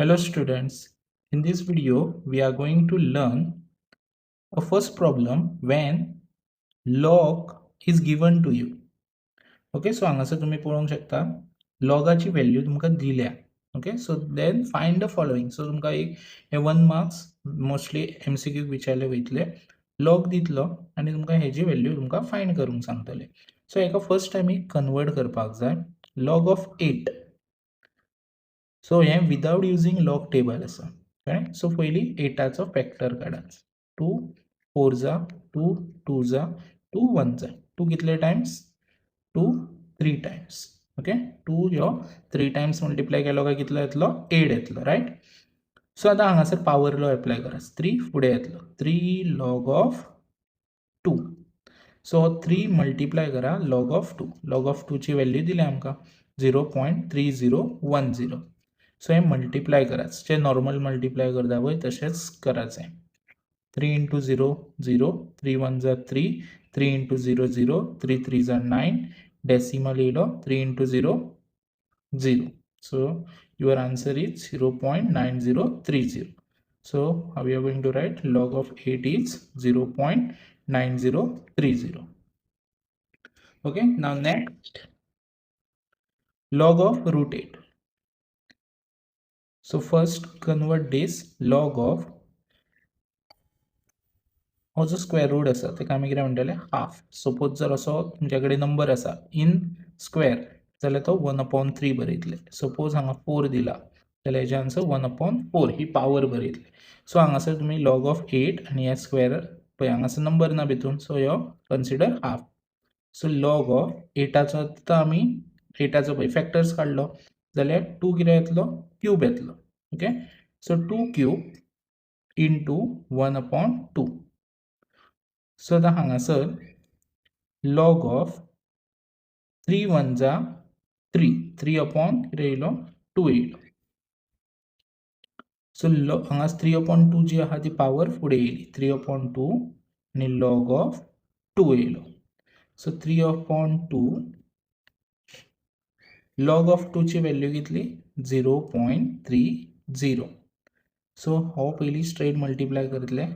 Hello students, in this video we are going to learn a first problem when log is given to you. Okay, so हांगासर तुम्ही पळोवंक शकता लॉगाची value तुमकां दिल्या. Okay, so then find the following. So तुमकां एक हे 1 marks mostly MCQ विचारले वयतले. लॉग दितलो आनी तुमकां हेजी व्हॅल्यू तुमकां फायंड करूंक सांगतले. सो हेका फर्स्ट आमी कन्वर्ट करपाक जाय लॉग ऑफ 8. सो हें विदावट युजींग लॉग टेबल आसा, कळ्ळें? सो पयलीं एटाचो फॅक्टर काडात. 2 4 जा 2, 2 जा 2, 1 जा 2. कितले टायम्स? 2 3 टायम्स. ओके, 2 ह्यो 3 टायम्स मल्टिप्लाय केलो काय कितलो येतलो? 8 येतलो, रायट? सो आतां हांगासर पावर लॉ एप्लाय करात. 3 फुडें येतलो, 3 लॉग ऑफ 2. सो 3 मल्टिप्लाय करा लॉग ऑफ 2. लॉग ऑफ 2ची व्हॅल्यू दिल्या आमकां 0.3010. सो हे मल्टिप्लाय करात, जे नॉर्मल मल्टिप्लाय करता पळय तशेंच करायचें. 3 into 0 0, 3 1 जा 3, 3 into 0 0, 3 3 जा 9. डेसिमल येयलो, 3 into 0 0. So your answer is 0.9030. So how we are going to write? Log of 8 is 0.9030. Okay, now next, log of root 8. So first convert this log of, हो जो square route आसा तेका आमी कितें म्हणटले? Half. Suppose जर असो तुमच्या कडेन नंबर आसा इन स्क्वेअर जाल्यार तो 1/3 बरयतले. सपोज हांगा 4 दिला जाल्यार हेजे आन्सर 1/4 ही पावर बरयतले. सो हांगासर तुमी लॉग ऑफ 8 आनी हे स्क्वेअर पळय, हांगासर नंबर ना भितून, सो ह्यो consider half. So log of एटाचो आतां आमी एटाचो पळय फॅक्टर्स काडलो जाल्यार 2 कितें येतलो? क्यूब येतलो. Okay, so 2 cube into 1/2. So आतां हांगासर लॉग ऑफ 3 1 जा 3, 3 अपॉन कितें येयलो? 2 येयलो. सो हांगा 3/2 जी आहा ती पावर फुडें येयली, 3/2 आनी लॉग ऑफ 2 येयलो. सो 3/2 लॉग ऑफ 2ची व्हॅल्यू कितली? 0.30. सो हो पयलीं स्ट्रेट मल्टिप्लाय करतले.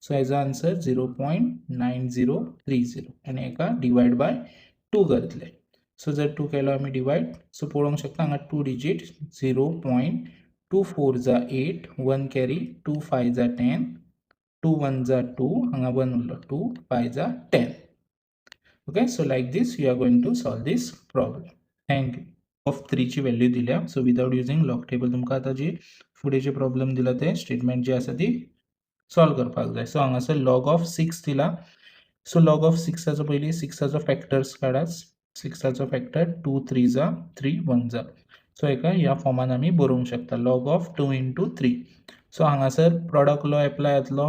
सो हेजो आन्सर 0.9030 आनी हेका डिवायड बाय 2 करतले. सो जर 2 केलो आमी डिवायड, सो पळोवंक शकता हांगा 2 डिजीट, 0.2 4 जा 8, 1 कॅरी, 2 5 जा 10, 2 1 जा 2, हांगा 1 उरलो, 2 5 जा 10. Okay, so like this you are going to solve this problem. Thank you. Of 3ची value दिल्या. So without using log table तुमकां आतां जी फुडें जे प्रॉब्लम दिला ते स्टेटमेंट जे आसा ती सॉल्व करपाक जाय. सो हांगासर लॉग ऑफ 6 दिला. सो लॉग ऑफ सिक्साचो पयलीं सिक्साचो फॅक्टर्स काडात. सिक्साचो फॅक्टर 2 3 जा 3 1 जा. सो हेका ह्या फॉर्मान आमी बरोवंक शकता, log of 2 into 3. सो हांगासर प्रॉडक्ट लॉ एप्लाय जातलो.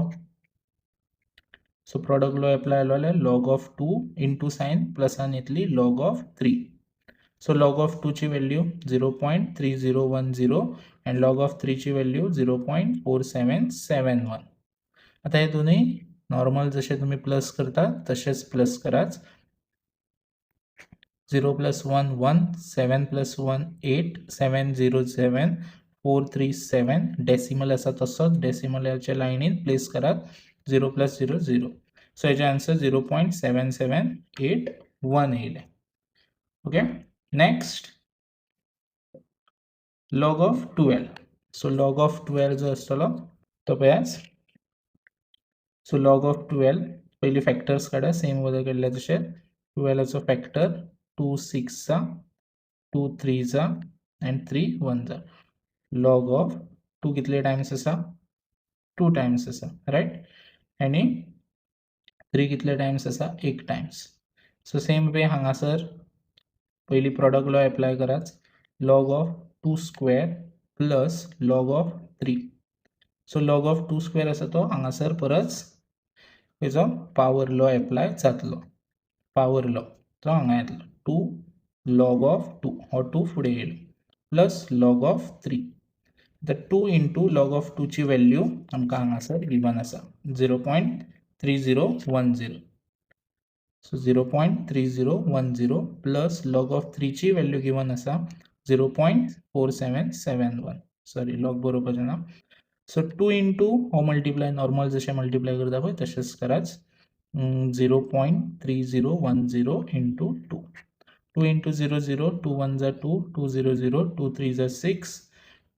सो प्रॉडक्ट लॉ एप्लाय जालो जाल्यार log of 2 into sign प्लसान येतली log of 3. So log of 2ची value 0.3010 and log of 3ची value 0.4771. आतां हे दोनूय नॉर्मल जशे तुमी प्लस करता तशेंच प्लस करात. 0 plus 1 1, 7 plus 1 8, 7 0 7, 4 3 7. Decimal आसा तसोच डेसिमलाच्या लायनीन प्लेस करात. 0 प्लस 0 0. सो हेजें आन्सर 0.7781 येयलें. Okay, next, log of 12. So log of 12 जो आसतलो तो पळयात. सो लॉग ऑफ 12 पयलीं फॅक्टर्स काडा, सेम वयर काडल्या तशें. 12चो फॅक्टर 2 6 जा, 2 3 जा आनी 3 1 जा. लॉग ऑफ 2 कितले टायम्स आसा? 2 टायम्स आसा, रायट? आनी 3 कितले टायम्स आसा? एक टायम्स. सो सेम वे हांगासर पयलीं प्रॉडक्ट लॉ एप्लाय करात. Log of 2 square plus log of 3. So log of 2 square आसा तो हांगासर परत हेजो पावर लॉ एप्लाय जातलो. पावर लॉ तो हांगा येतलो, 2 लॉग ऑफ 2, हो 2 फुडें येयलो, प्लस लॉग ऑफ 3. आतां 2 इंटू लॉग ऑफ 2ची व्हॅल्यू आमकां हांगासर गिवन आसा 0.3010. So 0.3010 plus log of 3ची value given आसा 0.4771. सॉरी लॉग बरोवपाचें ना. सो 2 इंटू हो मल्टिप्लाय नॉर्मल जशें मल्टिप्लाय करता पळय तशेंच कराच, 0.3010 into 2, 2 into 0 0, 2 1 जा 2, 2 0 0, 2 3 जा 6,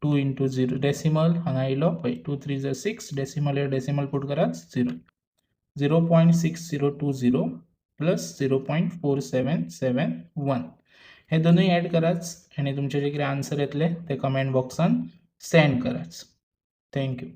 2 इंटू 0 डेसिमल हांगा येयलो पळय, 2 3 जा 6 डेसिमल डेसिमल पुट कराच 0, 0.6020 प्लस 0.4771. हे दोनूय ॲड कराच आनी तुमचे जे कितें आन्सर येतले ते कमेंट बॉक्सान सेंड कराच. Thank you.